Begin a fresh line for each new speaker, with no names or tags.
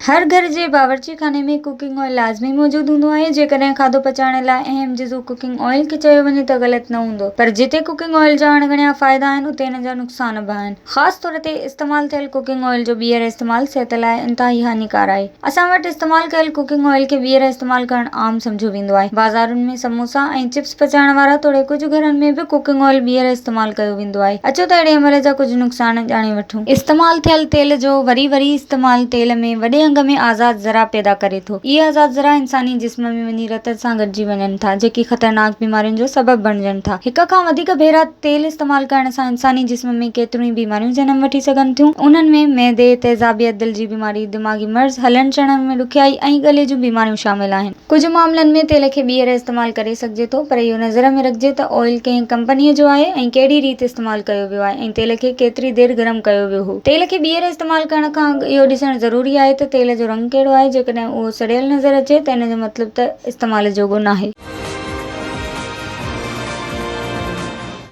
هر گهر جي باورچي خاني ۾ ڪوڪنگ آئل لازمي موجود هوندو آهي. جيڪڏهن کاڌو پچائڻ لاء اهم جزو ڪوڪنگ آئل کي چيو وڃي ته غلط نه هوندو. پر جتي ڪوڪنگ آئل جا اڻ ڳڻيا فائدا آهن اتي ان جا نقصان به آهن. خاص طور تي استعمال ٿيل ڪوڪنگ آئل جو ٻيهر استعمال صحت لاء انتهائي هاڃيڪار آهي. اسان وٽ استعمال ڪيل ڪوڪنگ آئل کي ٻيهر استعمال ڪرڻ عام سمجهيو ويندو آهي. بازارن ۾ سموسا ۽ چپس پچائڻ وارا توڙي ڪجهه گهرن ۾ به ڪوڪنگ آئل ٻيهر استعمال ڪيو ويندو آهي. اچو ته اهڙي عمل جا ڪجهه نقصان ڄاڻي وٺون. استعمال ٿيل تيل جو وري وري استعمال تيل ۾ وڏي انگ ۾ آزاد ذرا پيدا ڪري ٿو. اهي آزاد ذرا انساني جسم ۾ وڃي رت سان گڏجي وڃن ٿا، جيڪي خطرناڪ بيمارين جو سبب بڻجن ٿا. هڪ کان وڌيڪ ڀيرا تيل استعمال ڪرڻ سان انساني جسم ۾ ڪيتريون ئي بيماريون جنم وٺي سگهن ٿيون. انهن ۾ معدي، تيزابيت، دل جي بيماري، دماغي مرض، هلڻ چلڻ ۾ ڏکيائي ۽ ڳلي جون بيماريون شامل آهن. ڪجهه معاملن ۾ تيل کي ٻيهر استعمال ڪري سگهجي ٿو پر اهو نظر ۾ رکجي ته آئل ڪنهن ڪمپنيء جو آهي ۽ ڪهڙي ريت استعمال ڪيو ويو آهي ۽ تيل کي ڪيتري دير گرم ڪيو ويو هو. تيل کي ٻيهر استعمال ڪرڻ کان اڳ اهو ڏسڻ ضروري آهي ته تيل جو رنگ ڪهڙو آهي، جيڪڏهن اهو سڙيل نظر اچي ته ان جو مطلب ته استعمال جوڳو ناهي.